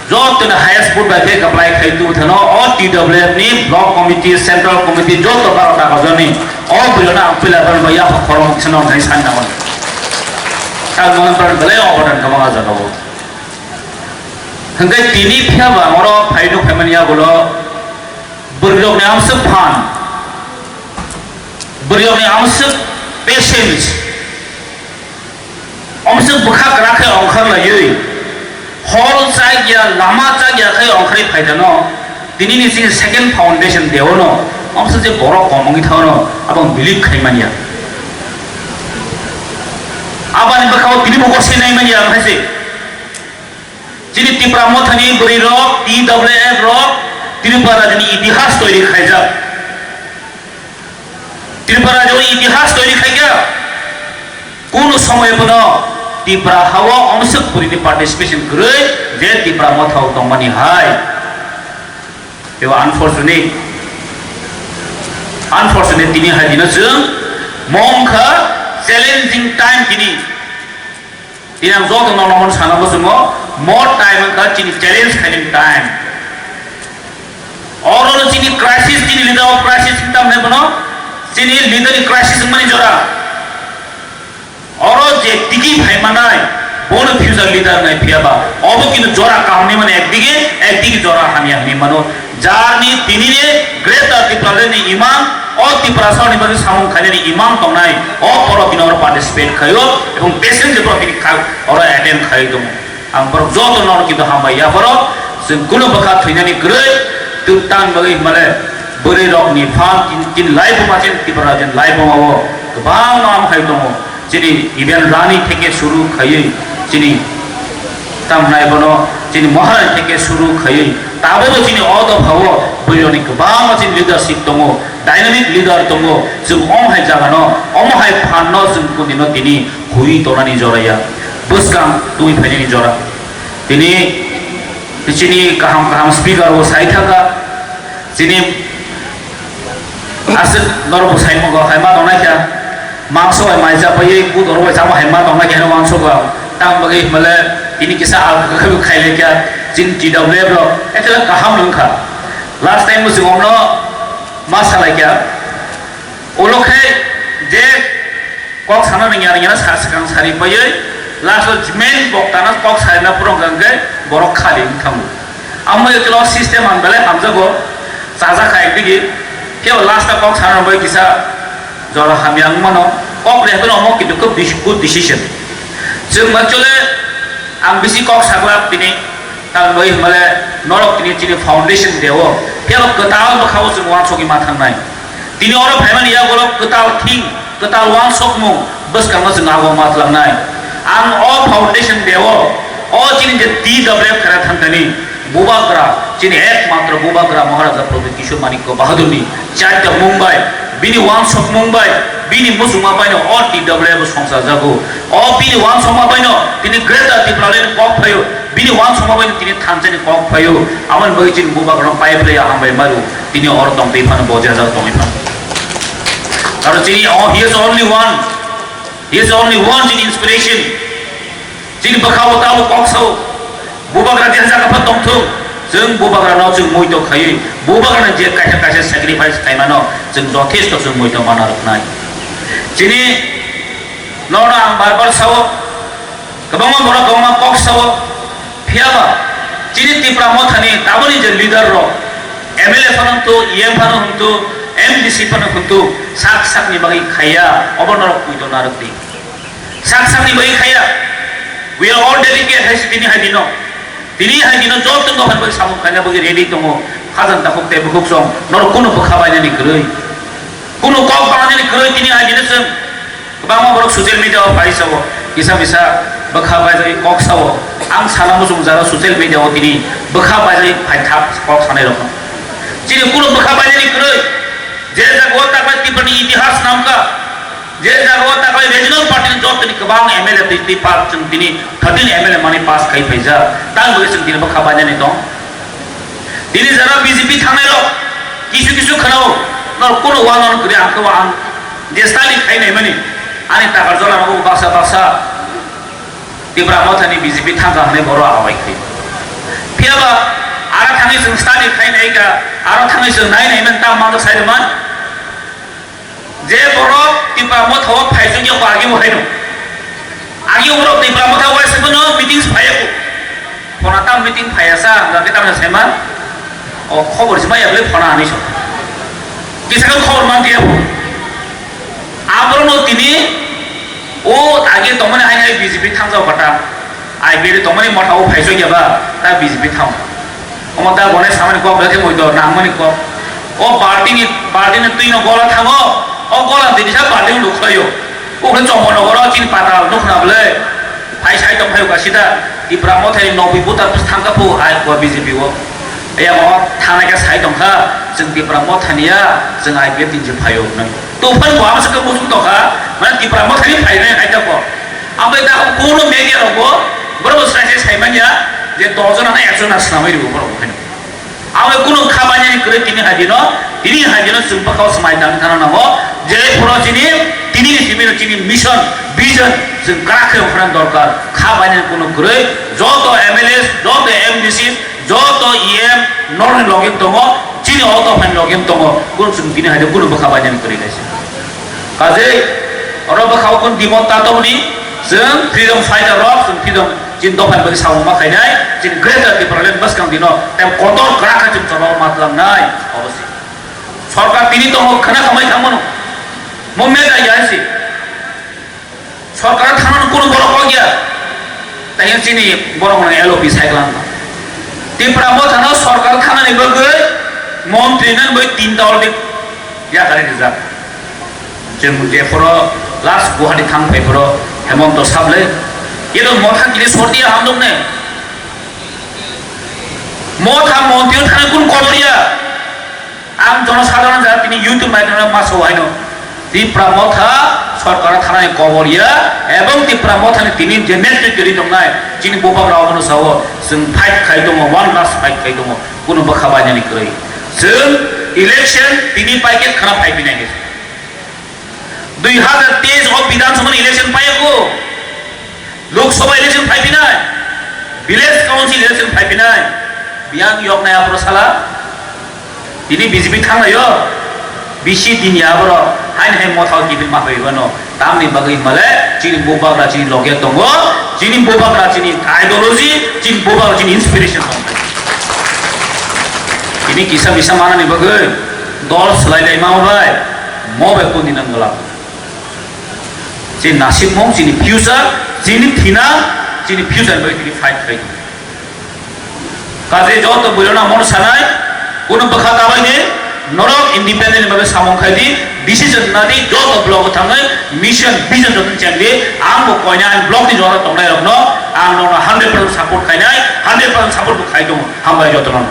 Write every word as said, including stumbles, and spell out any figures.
Joto ni highest vote bai khe apply khai tu thano o T W F ni block committee, central committee joto baro ta kajani o bwrwi no ang pila ban bai ya khorok seno ngai san na. Ang non par belai obodan kama jaga bo. Hingke tini phiya ba oro phaino phaimani yagulo bwrwirokni amswk phan, bwrwirokni amswk patience, amswk bwkha kwrak khe ongkhar laiwi, hor chak ya, lama chak ya khe ongkhar phai dano, tini ni chini second foundation deono, amswk je borok kom wngwi thano, abo believe khai manya. Aboni bwkhao tini bo gosai nai manya ang hai se. Chini Tipra Mothani bwrwi rok, T W F rok, Tripura rajyoni itihas toiri khaijak. Tripura rajyoni itihas toiri khaikha. Kunu somoy bono Tipra hao omswk puri ni participation kwrwi je Tipra Mothao tongmani hai. Ebo unfortunate. Unfortunate tini hai dino chwng mong kha challenging time tini. Tini ang joto no nohon sana bo chwngo, more time wngkha chini challenge khainani time. Oro no chini crisis, chini leader of crisis hinwi tamo hinai bono, chini leader ni crisis wngmani jora. Oro je tigi phai manai, bono future leader nai phiya ba, obo kintu jora kaham ni mano ekdige, ekdige jora hamya hinwi mano. Jarni tinini Greater Tipraland ni imang, o Tiprasa ni bagwi samung khainani imang tongnai, o poro bini oro participate khaio, ebong patient je borok bini kha-, oro attend khai tongo. Ang borok joto no kintu hambai ya borok, chwng kunu bwkha thwinani kwrwi, twk tang bagwi himale bwrwi rokni phan kin, kin lai buma chen Tipra chen lai buma o kwbangma am hai tongo. Chini even Rani theke suru khaiwi chini tamnai bono chini Maharani theke suru khaiwi tabukbo chini o dophao bwrwirokni kwbangma chini leadership tongo, dynamic leader tongo. Chwng omo hai jagano, omo hai phanno chwng kunino tini hui tonani joraya, bwskang twi phainani jora. Tini chini kaham kaham speaker bo sai thangkha. Chini aswk norok bo sai mwngo, hai ma tongnai kha. Mangso bai mai cha pai, budor bai chama hai ma tongnai kha, heno mangso ba. Tang bagwi himale tini kisa al khabu khai le kha. Chini T W F rok ekla kaham wng kha. Last time bo chwng omno ma salai kha. Ulo khe je kok sana nang ya, nang ya sa, swkang sari paiwi, last o main bokta no kok sarina purung kha hwnkhe borok khali wng thango. Amo eklo system ang belai hamjago, chajak kha ekdigi, kebo last o kok sana bai kisa jora hamya wng mano, kok rehto no omo kintu khub dis-, good decision. Chwng actually ang bisi kok saglak tini, tang bai himale norok tini chini foundation deo, kebo kwtal bwkhao chwng uansugwi ma thangnai. Tini oro phaimani yagulo kwtal thing, kwtal uansukmung bwskango chwng abo ma twlangnai. Ang o foundation deo, o chini je T W F khera thantani bubagra, chini ekmatro bubagra Maharaja Pradyut Kishore Manikya Bahadurni chaita mung bai, bini uansukmung bai, bini muchungma baino o T W F songchajago. O bini uansukma baino tini Greater Tipraland kok phaio, bini uansukma baino tini thansa ni kok phaio. Aboni bagwi chini bubagrano pai phlai ya hambai maru. Tini oro tongtwi phano, bo jajak tongwi phano. Aro chini, oh, he is only one. He is only one chini inspiration. Chini bwkhao tamo kok sao. Bubagra jesa kapha tongthung. Chwng bubagrano chwng muito khaiwi, bubagrano je kaisa kaisa sacrifice khaimano chwng jothesto chwng muito mana rwknai. Chini nono ang bar bar sao. Kwbangma borok kwbangma kok sao, phiya ba chini Tipra Mothani taboni je leader rok, M L A phano hwntu, E M phano hwntu, M D C phano hwntu, sak sakni bagwi khaiya, obo norok puito narwk di. Sak sakni bagwi khaiya, we are all dedicated hai se tini hai dino. Tini hai dino joto dophani bagwi samung khaina bagwi ready tongo, khajang takhuk tei bukhuk song, norok kunu bwkha bainani kwrwi, kunu kok bainani kwrwi tini hai dino chwng. Kwbangma borok social media o phai sao, kisa misa bwkha baijagwi kok sao. Ang sana muchung jaro social media o tini bwkha baijagwi phai thap kok sanai rok. Chini kunu bwkha baijagwi kwrwi. Je jaga o taklai Tiprani itihas namkha, je jaga o taklai regional party ni joto ni kwbang M L A twi twi pass chwng tini thirteen M L A mani pass khai phaijak. Tang bagwi chwng tini bwkha baijani tong. Tini jara B J P thangnai rok kisu kisu khwnao, nor kuno uanan kwrwi ang khe uan je Stalin khai naimani ani takar jola nogo baksa baksa Tipra Mothani B J P thangkha hwnwi borok awai khai. Phiya ba, aro thangwi chwng study khai nai kha, aro thangwi chwng nai nai man, tamo manjak sai rwman. Je borok Tipra Motha o phaisok ya kho agi bo haino. Agi borok Tipra Motha o waisa phano meetings phai ya kho. Phona tam meeting phai ya sa, hwnga khe tamni sai man. O khobor se maya bwle phona ani so. Kisa khe khobor man tiya bo. Aborokno tini o age tongmani hai hai B J P thangjak kha ta, I P F tongmani motha o phaisok ya ba ta B J P thang. Omo ta bonai samani kok belai khe moido nangmani kok. O baltini, baltini twino gola thango, o gola tini sa baltini lukhlaio. Ukhre chongmo nogoro chini patal nukhna bwle. Phai sai tong phai uka sida Tipra Mothani nobwi buta thangka phu ai ko B J P o. Eyamo thanai khe sai tongkha, chwng Tipra Mothani ya, chwng I P F ni je phaio hwnwi. Tufan bo amsa khe muchung tongkha, mane Tipra Mothani phainai hai ta ko. Ambai da kono media rogo borok sai sai sai manya je dos jona na ek jona swnamwi rwo borok hwnwi. Abo kunu kha bainani kwrwi tini hai dino, tini hai dino chwng bwkhao swmai tang thana nango. Je phoro chini, tini ni simi chini mission, vision, chwng kwrak khe ongkhorna dorkar. Kha bainani kunu kwrwi, joto M L A, joto M D C, joto E M, norni logi tongo, chini auto phani logi tongo, kunu chwng tini hai kunu bwkha bainani kwrwi kaisa. Kajei, oro bwkhao kun dimo ta tongni, chwng freedom fighter rok, chwng freedom, chini dophani bagwi samung ma khainai, chini Greater Tipraland bwskang dino, tei kotor kwrak khe chwng chobao ma tlangnai, obo se. Sorkar tini tongo khna khamai thangmano, mo mega ya se. Sorkar thangnani kunu borok kok ya. Tei chini borok no L O P sai klang. Tipra Mothano sorkar thangnani bagwi montri nan bai tin ta already ya kari rijak. Chwng je phoro last Guwahati thang phai phoro Hemonto Sable. Ino Motha kiri sorti ya hamdok ne. Motha montri thana kun kobor ya. Ang jonosadharon jara tini YouTube maidhyame ma sao haino Tipra Motha sorkar thanai kobor ya ebong Tipra Mothani tini je netrito ri tongnai chini bubagra omono sao chwng fight khai tongo, one last fight khai tongo, kunu bwkha bainani kwrwi. Chwng election tini paikhe khna phai pinai khe. Dui hazar teis o Bidhan Sabha election paiyago. Lok Sabha election phaipinai, Village Council election phaipinai, biyang yoknai aphuru sala, tini B J P thanglaio, bisi dini aborok haini hai Motha o kiphil ma phaiwi mano, tamni bagwi himale chini bubagra chini loge tongo, chini bubagra chini ideology, chini bubagra chini inspiration tongo. Tini kisa misa manani bagwi dol swlailaima bai, mo bai kuni nang gwlak. Chini nasikmung, chini future, chini thina, chini future bai tini fight khai. Kaje joto builona mon sanai, kuno bwkha kabai ni, norok independent ni bagwi samung khai di, decision na di, joto block o thangwi, mission, vision joto cheng di, ang bo koina ang block ni joto tongnai rokno, ang nono hundred percent support khainai, hundred percent support bo khai tongo, hambai joto no.